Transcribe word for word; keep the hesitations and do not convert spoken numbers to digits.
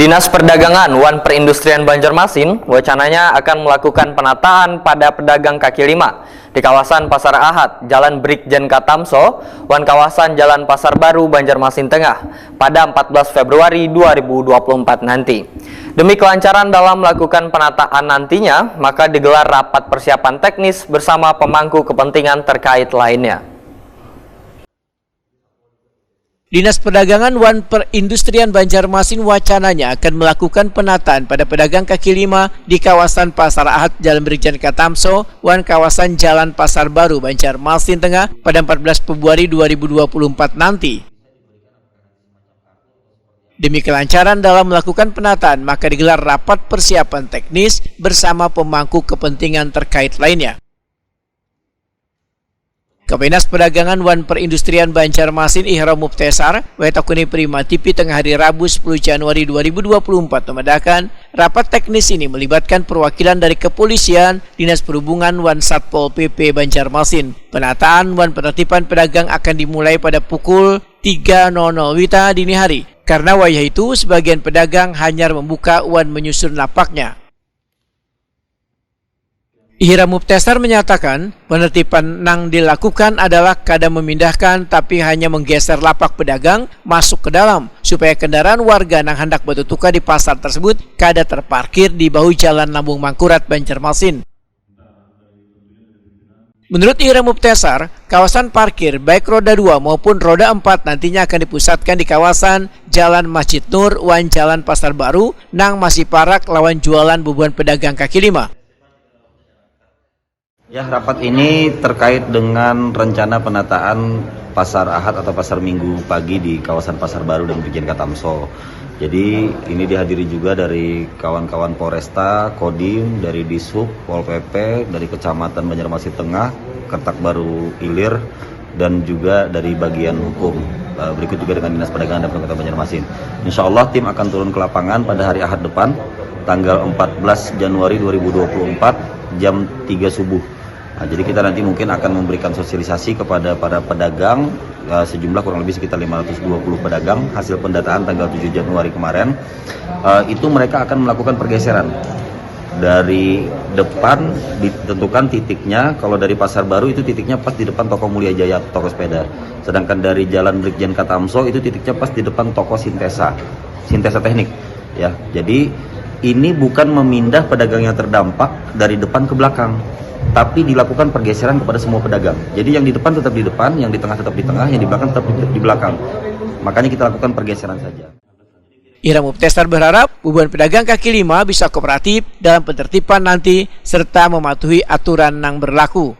Dinas Perdagangan wan Perindustrian Banjarmasin wacananya akan melakukan penataan pada pedagang kaki lima di kawasan Pasar Ahad, Jalan Brigjen Katamso, wan kawasan Jalan Pasar Baru, Banjarmasin Tengah, pada empat belas Februari dua ribu dua puluh empat nanti. Demi kelancaran dalam melakukan penataan nantinya, maka digelar rapat persiapan teknis bersama pemangku kepentingan terkait lainnya. Dinas Perdagangan wan Perindustrian Banjarmasin wacananya akan melakukan penataan pada pedagang kaki lima di kawasan Pasar Ahad, Jalan Brigjen Katamso, wan kawasan Jalan Pasar Baru, Banjarmasin Tengah, pada empat belas Februari dua ribu dua puluh empat nanti. Demi kelancaran dalam melakukan penataan, maka digelar rapat persiapan teknis bersama pemangku kepentingan terkait lainnya. Kapinas Perdagangan wan Perindustrian Banjarmasin Ihram Mubtesar, wetakuni Prima T V Tengah Hari Rabu sepuluh Januari dua ribu dua puluh empat memadakan, rapat teknis ini melibatkan perwakilan dari kepolisian, Dinas Perhubungan, wan Satpol P P Banjarmasin. Penataan wan penertiban pedagang akan dimulai pada pukul tiga nol nol wita dini hari. Karena wayah itu, sebagian pedagang hanyar membuka wan menyusun lapaknya. Ihram Mubtesar menyatakan, penertiban nang dilakukan adalah kada memindahkan, tapi hanya menggeser lapak pedagang masuk ke dalam, supaya kendaraan warga nang hendak bertutuka di pasar tersebut kada terparkir di bahu jalan Lambung Mangkurat, Banjarmasin. Menurut Ihram Mubtesar, kawasan parkir baik roda dua maupun roda empat nantinya akan dipusatkan di kawasan Jalan Masjid Nur wan Jalan Pasar Baru nang masih parak lawan jualan bubuhan pedagang kaki lima. Ya, rapat ini terkait dengan rencana penataan Pasar Ahad atau Pasar Minggu pagi di kawasan Pasar Baru dan Brigjen Katamso. Jadi, ini dihadiri juga dari kawan-kawan Polresta, Kodim, dari Dishub, Pol P P, dari Kecamatan Banjarmasin Tengah, Kertak Baru Ilir, dan juga dari bagian hukum. Eh, berikut juga dengan Dinas Perdagangan dan Pemerintah Banjarmasin. Insya Allah, tim akan turun ke lapangan pada hari Ahad depan, tanggal empat belas Januari dua ribu dua puluh empat, jam tiga subuh. Nah, jadi kita nanti mungkin akan memberikan sosialisasi kepada para pedagang, eh, sejumlah kurang lebih sekitar lima ratus dua puluh pedagang hasil pendataan tanggal tujuh Januari kemarin. Eh, itu mereka akan melakukan pergeseran dari depan, ditentukan titiknya. Kalau dari Pasar Baru, itu titiknya pas di depan toko Mulia Jaya, toko sepeda. Sedangkan dari Jalan Brigjen Katamso, itu titiknya pas di depan toko Sintesa, Sintesa Teknik. Ya, jadi ini bukan memindah pedagang yang terdampak dari depan ke belakang, tapi dilakukan pergeseran kepada semua pedagang. Jadi, yang di depan tetap di depan, yang di tengah tetap di tengah, yang di belakang tetap di, di belakang. Makanya, kita lakukan pergeseran saja. Ihram Mubtesar berharap bubuhan pedagang kaki lima bisa kooperatif dalam penertiban nanti serta mematuhi aturan nang berlaku.